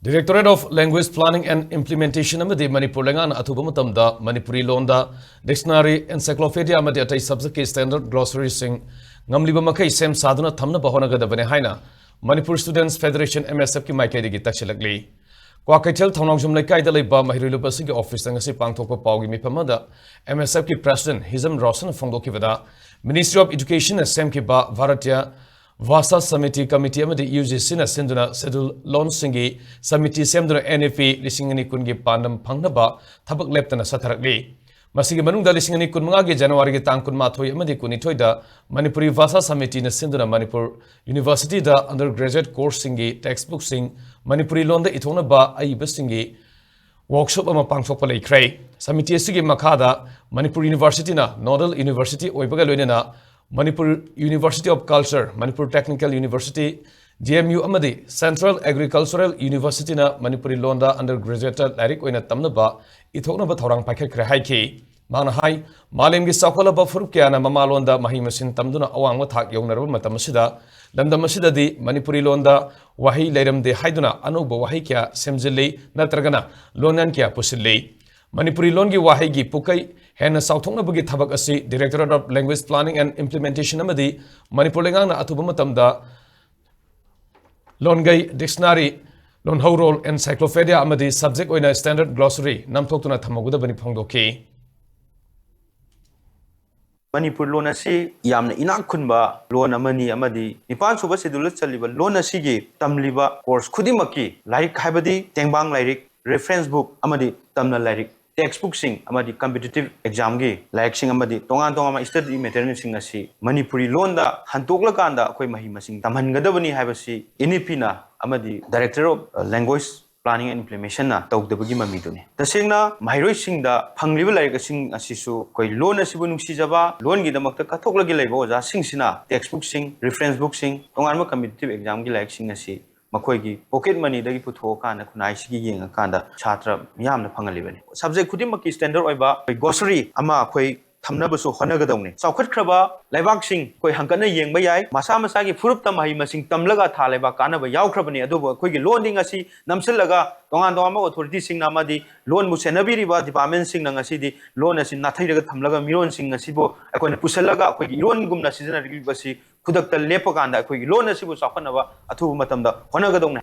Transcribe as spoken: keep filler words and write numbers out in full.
Directorate of Language Planning and Implementation ꯑꯃꯗꯤ ꯃꯅꯤꯄꯨꯔ ꯂꯩꯉꯥꯛꯅ ꯑꯊꯨꯕ ꯃꯇꯝꯗ ꯃꯅꯤꯄꯨꯔꯤ ꯂꯣꯟꯗ dictionary, encyclopedia ꯑꯃꯗꯤ ꯑꯇꯩ subjectꯀꯤ standard glossaryꯁꯤꯡ ꯉꯝꯂꯤꯕ ꯃꯈꯩ ꯁꯦꯝ ꯁꯥꯗꯨꯅ ꯊꯝꯅꯕ ꯍꯣꯠꯅꯒꯗꯕꯅꯤ ꯍꯥꯏꯅ Manipur Students Federation, MSFꯀꯤ ꯃꯥꯏꯀꯩꯗꯒꯤ ꯇꯛꯁꯤꯜꯂꯛꯂꯤ꯫ ꯀ꯭ꯋꯥꯀꯩꯊꯦꯜ ꯊꯧꯅꯥꯎꯖꯝ ꯂꯩꯀꯥꯏꯗ ꯂꯩꯕ ꯃꯍꯩꯔꯣꯏ ꯂꯨꯞ ꯑꯁꯤꯒꯤ officeꯇ ꯉꯁꯤ ꯄꯥꯡꯊꯣꯛꯄ ꯄꯥꯎꯒꯤ ꯃꯤꯐꯝ ꯑꯃꯗ MSFꯀꯤ president ꯍꯤꯖꯝ ꯔꯣꯁꯟꯅ ꯐꯣꯡꯗꯣꯛꯈꯤꯕꯗ, Ministry of Educationꯅ ꯁꯦꯝꯈꯤꯕ ꯚꯥꯔꯇꯤꯌ ꯚꯥꯁꯥ ꯁꯃꯤꯇꯤ ꯀꯃꯤꯇꯤ ꯑꯃꯗꯤ UGCꯅ ꯁꯤꯟꯗꯨꯅ schedule loanꯁꯤꯡꯒꯤ ꯁꯃꯤꯇꯤ ꯁꯦꯝꯗꯨꯅ NEP ꯂꯤꯁꯤꯡ ꯑꯅꯤ ꯀꯨꯟꯒꯤ ꯄꯥꯟꯗꯝ ꯐꯪꯅꯕ ꯊꯕꯛ ꯂꯦꯞꯇꯅ ꯆꯠꯊꯔꯛꯂꯤ꯫ ꯃꯁꯤꯒꯤ ꯃꯅꯨꯡꯗ ꯂꯤꯁꯤꯡ ꯑꯅꯤ ꯀꯨꯟꯃꯉꯥꯒꯤ ꯖꯅꯋꯥꯔꯤꯒꯤ ꯇꯥꯡ ꯀꯨꯟꯃꯥꯊꯣꯏ ꯑꯃꯗꯤ ꯀꯨꯟꯅꯤꯊꯣꯏꯗ ꯃꯅꯤꯄꯨꯔꯤ ꯚꯥꯁꯥ ꯁꯃꯤꯇꯤꯅ ꯁꯤꯟꯗꯨꯅ ꯃꯅꯤꯄꯨꯔ Universityꯗ undergraduate courseꯁꯤꯡꯒꯤ textbookꯁꯤꯡ ꯃꯅꯤꯄꯨꯔꯤ ꯂꯣꯟꯗ ꯏꯊꯣꯛꯅꯕ ꯑꯏꯕꯁꯤꯡꯒꯤ workshop ꯑꯃ ꯄꯥꯡꯊꯣꯛꯄ ꯂꯩꯈ꯭ꯔꯦ꯫ ꯁꯃꯤꯇꯤ ꯑꯁꯤꯒꯤ ꯃꯈꯥꯗ ꯃꯅꯤꯄꯨꯔ Universityꯅ nodal university ꯑꯣꯏꯕꯒ ꯂꯣꯏꯅꯅ Manipur University of Culture, Manipur Technical University, DMU ꯑꯃꯗꯤ Central Agricultural Universityꯅ ꯃꯅꯤꯄꯨꯔꯤ ꯂꯣꯟꯗ undergraduateꯇ ꯂꯥꯏꯔꯤꯛ ꯑꯣꯏꯅ ꯇꯝꯅꯕ ꯏꯊꯣꯛꯅꯕ ꯊꯧꯔꯥꯡ ꯄꯥꯏꯈꯠꯈ꯭ꯔꯦ ꯍꯥꯏꯈꯤ꯫ ꯃꯍꯥꯛꯅ ꯍꯥꯏ, ꯃꯥꯂꯦꯝꯒꯤ ꯆꯥꯎꯈꯠꯂꯕ ꯐꯨꯔꯨꯞ ꯀꯌꯥꯅ ꯃꯃꯥꯂꯣꯟꯗ ꯃꯍꯩ ꯃꯁꯤꯡ ꯇꯝꯗꯨꯅ ꯑꯋꯥꯡꯕ ꯊꯥꯛ ꯌꯧꯅꯔꯕ ꯃꯇꯝ ꯑꯁꯤꯗ ꯂꯝꯗꯝ ꯑꯁꯤꯗꯗꯤ ꯃꯅꯤꯄꯨꯔꯤ ꯂꯣꯟꯗ ꯋꯥꯍꯩ ꯂꯩꯔꯝꯗꯦ ꯍꯥꯏꯗꯨꯅ ꯑꯅꯧꯕ ꯋꯥꯍꯩ ꯀꯌꯥ ꯁꯦꯝꯖꯤꯜꯂꯤ ꯅꯠꯇ꯭ꯔꯒꯅ ꯂꯣꯟꯌꯥꯟ ꯀꯌꯥ ꯄꯨꯁꯤꯜꯂꯤ꯫ ꯃꯅꯤꯄꯨꯔꯤ ꯂꯣꯟꯒꯤ ꯋꯥꯍꯩꯒꯤ ꯄꯨꯀꯩ ꯍꯦꯟꯅ ꯆꯥꯎꯊꯣꯛꯅꯕꯒꯤ ꯊꯕꯛ ꯑꯁꯤ Directorate of Language Planning and Implementation ꯑꯃꯗꯤ ꯃꯅꯤꯄꯨꯔ ꯂꯩꯉꯥꯛꯅ ꯑꯊꯨꯕ ꯃꯇꯝꯗ ꯂꯣꯟꯒꯩ, dictionary, ꯂꯣꯟꯍꯧꯔꯣꯜ, encyclopedia ꯑꯃꯗꯤ subject ꯑꯣꯏꯅ standard glossary ꯅꯝꯊꯣꯛꯇꯨꯅ ꯊꯝꯍꯧꯒꯗꯕꯅꯤ ꯐꯣꯡꯗꯣꯛꯈꯤ꯫ ꯃꯅꯤꯄꯨꯔ ꯂꯣꯟ ꯑꯁꯤ ꯌꯥꯝꯅ ꯏꯅꯥꯛ ꯈꯨꯟꯕ ꯂꯣꯟ ꯑꯃꯅꯤ ꯑꯃꯗꯤ ꯅꯤꯄꯥꯟ ꯁꯨꯕ schedule ꯆꯜꯂꯤꯕ ꯂꯣꯟ ꯑꯁꯤꯒꯤ ꯇꯝꯂꯤꯕ course ꯈꯨꯗꯤꯡꯃꯛꯀꯤ ꯂꯥꯏꯔꯤꯛ ꯍꯥꯏꯕꯗꯤ ꯇꯦꯡꯕꯥꯡ ꯂꯥꯏꯔꯤꯛ, reference book ꯑꯃꯗꯤ ꯇꯝꯅ ꯂꯥꯏꯔꯤꯛ, textbookꯁꯤꯡ ꯑꯃꯗꯤ competitive examꯒꯤ ꯂꯥꯏꯔꯤꯛꯁꯤꯡ ꯑꯃꯗꯤ ꯇꯣꯉꯥꯟ ꯇꯣꯉꯥꯟꯕ study materialꯁꯤꯡ ꯑꯁꯤ ꯃꯅꯤꯄꯨꯔꯤ ꯂꯣꯟꯗ ꯍꯟꯗꯣꯛꯂꯀꯥꯟꯗ ꯑꯩꯈꯣꯏ ꯃꯍꯩ ꯃꯁꯤꯡ ꯇꯝꯍꯟꯒꯗꯕꯅꯤ ꯍꯥꯏꯕꯁꯤ NEPꯅ ꯑꯃꯗꯤ Directorate of Language Planning and Implementationꯅ ꯇꯧꯗꯕꯒꯤ ꯃꯃꯤꯗꯨꯅꯤ꯫ ꯇꯁꯦꯡꯅ ꯃꯍꯩꯔꯣꯏꯁꯤꯡꯗ ꯐꯪꯂꯤꯕ ꯂꯥꯏꯔꯤꯛꯁꯤꯡ ꯑꯁꯤꯁꯨ ꯑꯩꯈꯣꯏ ꯂꯣꯟ ꯑꯁꯤꯕꯨ ꯅꯨꯡꯁꯤꯖꯕ, ꯂꯣꯟꯒꯤꯗꯃꯛꯇ ꯀꯠꯊꯣꯛꯂꯒ ꯂꯩꯕ ꯑꯣꯖꯥꯁꯤꯡꯁꯤꯅ textbookꯁꯤꯡ, reference bookꯁꯤꯡ, ꯇꯣꯉꯥꯟꯕ competitive examꯒꯤ ꯂꯥꯏꯔꯤꯛꯁꯤꯡ ꯑꯁꯤ ꯃꯈꯣꯏꯒꯤ pocket moneyꯗꯒꯤ ꯄꯨꯊꯣꯛꯑꯀꯥꯟꯗ ꯈꯨꯟꯅꯥꯏꯁꯤꯒꯤ ꯌꯦꯡꯉꯀꯥꯟꯗ ꯁꯥꯇ꯭ꯔ ꯃꯤꯌꯥꯝꯅ ꯐꯪꯍꯜꯂꯤꯕꯅꯤ꯫ Subject ꯈꯨꯗꯤꯡꯃꯛꯀꯤ standard ꯑꯣꯏꯕ ꯑꯩꯈꯣꯏ glossary ꯑꯃ ꯑꯩꯈꯣꯏ ꯊꯝꯅꯕꯁꯨ ꯍꯣꯠꯅꯒꯗꯧꯅꯤ꯫ ꯆꯥꯎꯈꯠꯈ꯭ꯔꯕ ꯂꯩꯕꯥꯛꯁꯤꯡ ꯑꯩꯈꯣꯏ ꯍꯪꯒꯠꯅ ꯌꯦꯡꯕ ꯌꯥꯏ꯫ ꯃꯁꯥ ꯃꯁꯥꯒꯤ ꯐꯨꯔꯨꯞꯇ ꯃꯍꯩ ꯃꯁꯤꯡ ꯇꯝꯂꯒ ꯊꯥ ꯂꯩꯕꯥꯛ ꯀꯥꯟꯅꯕ ꯌꯥꯎꯈ꯭ꯔꯕꯅꯤ꯫ ꯑꯗꯨꯕꯨ ꯑꯩꯈꯣꯏꯒꯤ ꯂꯣꯟꯗꯤ ꯉꯁꯤ ꯅꯝꯁꯤꯜꯂꯒ ꯇꯣꯉꯥꯟ ꯇꯣꯉꯥꯟꯕ ꯑꯣꯊꯣꯔꯤꯇꯤꯁꯤꯡꯅ ꯑꯃꯗꯤ ꯂꯣꯟꯕꯨ ꯁꯦꯟꯅꯕꯤꯔꯤꯕ ꯗꯤꯄꯥꯔꯠꯃꯦꯟꯁꯤꯡꯅ ꯉꯁꯤꯗꯤ ꯂꯣꯟ ꯑꯁꯤ ꯅꯥꯊꯩꯔꯒ ꯊꯝꯂꯒ ꯃꯤꯔꯣꯟꯁꯤꯡ ꯑꯁꯤꯕꯨ ꯑꯩꯈꯣꯏꯅ ꯄꯨꯁꯤꯜꯂꯒ ꯑꯩꯈꯣꯏꯒꯤ ꯏꯔꯣꯟꯒꯨꯝꯅ ꯁꯤꯖꯤꯟꯅꯔꯤꯕꯁꯤ ꯈꯨꯗꯛꯇ ꯂꯦꯞꯄꯀꯥꯟꯗ ꯑꯩꯈꯣꯏꯒꯤ ꯂꯣꯟ ꯑꯁꯤꯕꯨ ꯆꯥꯎꯈꯠꯅꯕ ꯑꯊꯨꯕ ꯃꯇꯝꯗ ꯍꯣꯠꯅꯒꯗꯧꯅꯤ꯫